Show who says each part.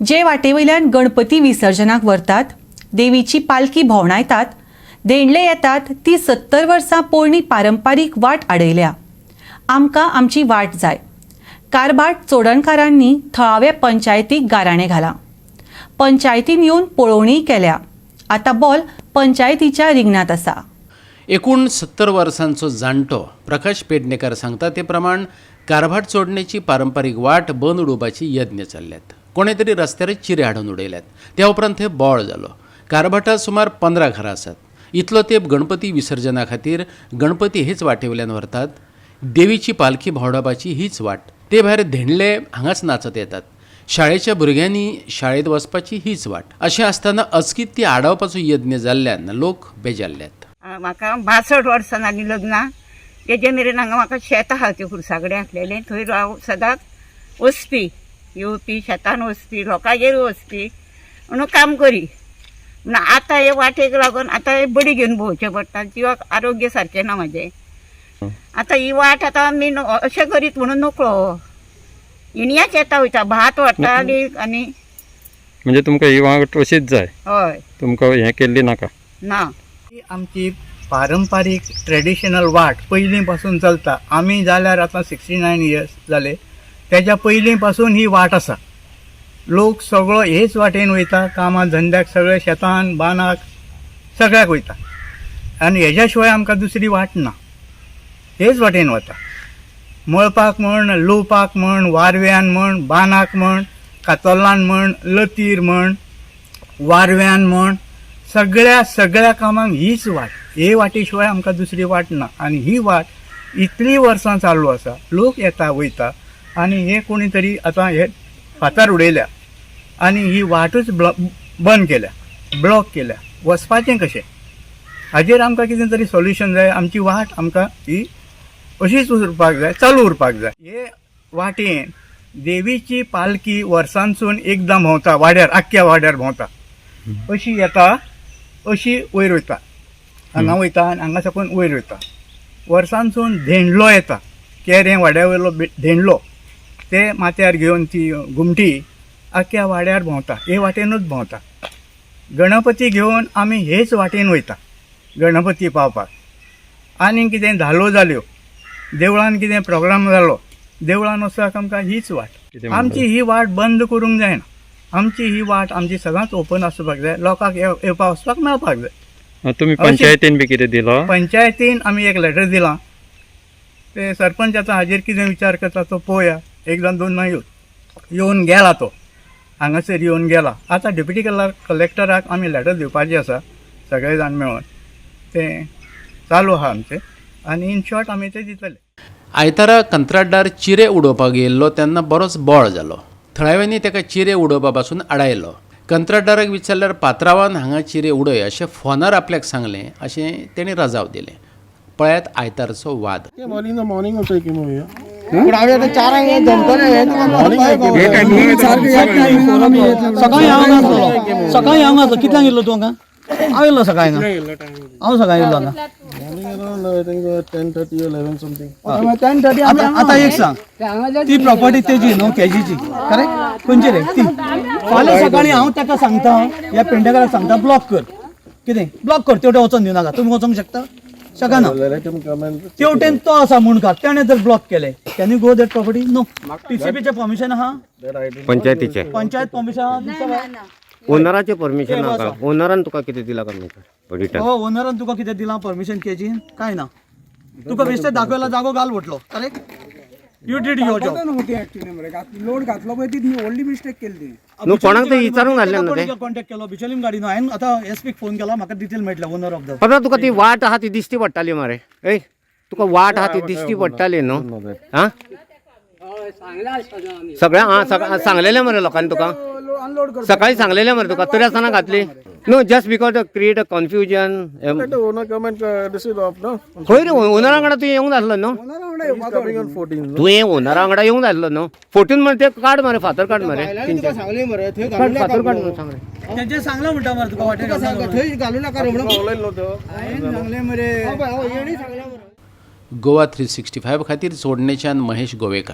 Speaker 1: जे वाटेवयल्यान गणपती विसर्जनाक व्हरतात, देवीची पालखी भोंवणायतात, देंडले येतात ती 70 वर्सां पोरणी पारंपारीक वाट आडयल्या. आमकां आमची वाट जाय. कारभाट चोडणकारांनी थळावे पंचायतीक गाराणें घालां. पंचायतीन येवन पळोवणीय केल्या. आतां बॉल पंचायतीच्या रिंगणांत आसा.
Speaker 2: 69 वर्सांचो जाणटो प्रकाश पेडणेकर सांगता ते प्रमाण कारभाट चोडणेची पारंपारीक वाट बंद उडोवपाची यत्न चल्ल्यात. कोणे तरी रस्त्यारच चिरे हाडून उडयल्यात. त्या उपरांत थंय बोळ जालो. कारभाटात सुमार 15 घरां आसात. इतलो तेंप गणपती विसर्जना खातीर गणपती हेच वाटेवयल्यान व्हरतात. देवीची पालखी भोंवडावपाची हीच वाट. ते भायर धेंडले हांगाच नाचत येतात. शाळेच्या भुरग्यांनी शाळेंत वचपाची हीच वाट. अशें आसतना अचकीत ती आडावपाचो यत्न जाल्ल्यान लोक बेजारल्यात.
Speaker 3: म्हाका 62 वर्सां जालीं लग्नाक. तेजे मेरेन हांगा म्हाका शेत आहा, तें खुर्सा कडेन आसलेलें. थंय हांव सदांच वचपी येवपी, शेतान वचपी, लोकांगेर वचपी म्हणून काम करी. म्हणून आतां हे वाटेक लागून आतां हे बडी घेवन भोंवचें पडटा. जिवाक आरोग्य सारकें ना म्हाजें. आतां ही वाट आतां आमी अशें करीत म्हणून नकळो इणयाच येता वयता, भात व्हरता आनी आनी
Speaker 4: म्हणजे तुमकां ही वाट अशीच जाय?
Speaker 3: हय.
Speaker 4: तुमकां हें केल्ली नाका?
Speaker 3: ना.
Speaker 5: ही आमची पारंपारीक ट्रेडिशनल वाट पयलीं पासून चलता. आमी जाल्यार आतां 69 इयर्स जाले. तेज्या पयलीं पासून ही वाट आसा. लोक सगळो हेच वाटेन वयता, कामा धंद्याक, सगळे शेतान बानाक सगळ्याक वयता आनी हेज्या शिवाय आमकां दुसरी वाट ना. हेच वाटेन वता, मळपाक म्हण, लुवपाक म्हण, वारव्यान म्हण, बानाक म्हण, कातोलान म्हण, लतीर म्हण, वारव्यान म्हण, सगळ्या सगळ्या कामांक हीच वाट. हे वाटे शिवाय आमकां दुसरी वाट ना आनी ही वाट इतली वर्सां चालू आसा. लोक येता वयता आनी हे कोणी तरी आतां हे फातर उडयल्या आनी ही वाटूच बंद केल्या, ब्लॉक केल्या. वचपाचें कशें? हाजेर आमकां कितें तरी सोल्युशन जाय. आमची वाट आमकां ही अशीच उरपाक जाय, चालू उरपाक जाय. हे वाटेन देवीची पालखी वर्सांसून एकदां भोंवता वाड्यार, आख्ख्या वाड्यार भोंवता. अशी येता, अशी वयर वयता, हांगा वयता आनी हांगा साकून वयर वयता. वर्सांसून धेंडलो येता, केरें वाड्या वयलो धेंडलो, ते माथ्यार घेवन ती घुमटी आख्ख्या वाड्यार भोंवता, हे वाटेनूच भोंवता. गणपती घेवन आमी हेच वाटेन वयता गणपती पावपाक. आनी कितें धालो जाल्यो, देवळान कितें प्रोग्राम जालो, देवळान वचपाक आमकां हीच वाट.
Speaker 4: कितें म्हणटा?
Speaker 5: आमची ही वाट बंद करूंक जायना. आमची ही वाट आमची सदांच ओपन आसपाक जाय. लोकांक येवपा वचपाक मेळपाक जाय.
Speaker 4: तुमी पंचायतीन बी कितें दिलां?
Speaker 5: पंचायतीन आमी एक लेटर दिलां. ते सरपंच आतां हाजेर कितें विचार करता तो पळोवया. एकदां दोनदां येवन गेला तो, हांगासर येवन गेला. आतां डेप्युटी कलेक्टराक आमी लेटर दिवपाचें आसा सगळे जाण मेळोन. तें चालू आहा आमचें आनी इन शॉर्ट आमी तें दितले.
Speaker 2: आयतारा कंत्राटदार चिरे उडोवपाक येयल्लो तेन्ना बरोच बोळ जालो. थळाव्यांनी ताका चिरे उडोवपा पासून आडायलो. कंत्राटदाराक विचारल्यार पात्रावान हांगा चिरे उडय अशें फोनार आपल्याक सांगलें अशें तेणी रजाव दिलें. पळयात आयतारचो वाद.
Speaker 6: Came early in the morning also, I came over here.
Speaker 7: पूण हांवें आतां 4ांक हें जमतलें हें तुका.
Speaker 6: Morning I came here.
Speaker 7: सकाळी हांव हांगा आसलो, सकाळी हांव आसलो. कितल्यांक येयल्लो तूं हांगा? हांव येयल्लो सकाळी हांगा, हांव सकाळी येयल्लो हांगा.
Speaker 6: Morning around I think 10:30 or 11 something.
Speaker 7: आतां आतां एक सांग, ती प्रॉपर्टी तेजी न्हू, केजीची, करेक्ट? खंयची रे ती? फाल्यां सकाळी हांव ताका सांगता, ह्या पेंडेकाराक सांगता, ब्लॉक कर, कितें ब्लॉक कर, तेवटेन वचोन दिवनाका. तुमी वचोंक शकता? शकना.
Speaker 6: Let him come and
Speaker 7: तेवटेन तो आसा मुणकार, तेणें जर ब्लॉक केलें, can you go that property? No. टीसीपीचें permission आहा?
Speaker 6: That I don't.
Speaker 8: पंचायतीचे?
Speaker 7: पंचायत परमिशन आहा दिसता बाय?
Speaker 8: ओनराचें परमिशन नाका? ओनरान तुका कितें दिलां काय रिटर्न?
Speaker 7: हो, ओनरान तुका कितें दिलां परमिशन केजीन? काय ना. तुका बेश्टे दाखयला जागो, घाल म्हटलो, correct? You did your job.
Speaker 9: Load घातलो पळय, ती व्हडली मिस्टेक केली ती.
Speaker 8: न्हू, कोणाक तरी विचारूंक घातलें ना तें?
Speaker 7: कॉन्टॅक्ट केलो बिचोलीम गाडी न्हू. हांवें आतां एस पीक फोन केला, म्हाका डिटेल मेळटले, ओनर ऑफ the
Speaker 8: पता तुका ती वाट आहा ती दिश्टी पडटाली मरे. ए, तुका वाट आहा ती दिश्टी पडटाली न्हू? आं, सगळ्या आं सांगलेलें मरे लोकांनी तुका, सकाळी सांगलेलें मरे तुका, तरी आसतना घातली न्हू, just because create a confusion.
Speaker 6: Let the owner come and this is off, no?
Speaker 8: खंय रे, ओनरा वांगडा तूं येवंक नासलो न्हू?
Speaker 6: He's coming on 14, no?
Speaker 8: तुवें ओनरा वांगडा येवंक नासलो न्हू? 14 म्हण ते काड मरे, फातर काड मरे, काड फातर, काड म्हणून सांग रे.
Speaker 7: तेंचे सांगलां म्हणटा मरे तुका वाटेर घालूं नाका म्हणून.
Speaker 6: Online no तो.
Speaker 2: गोवा 365 खातीर चोडणेच्यान महेश गोवेकार.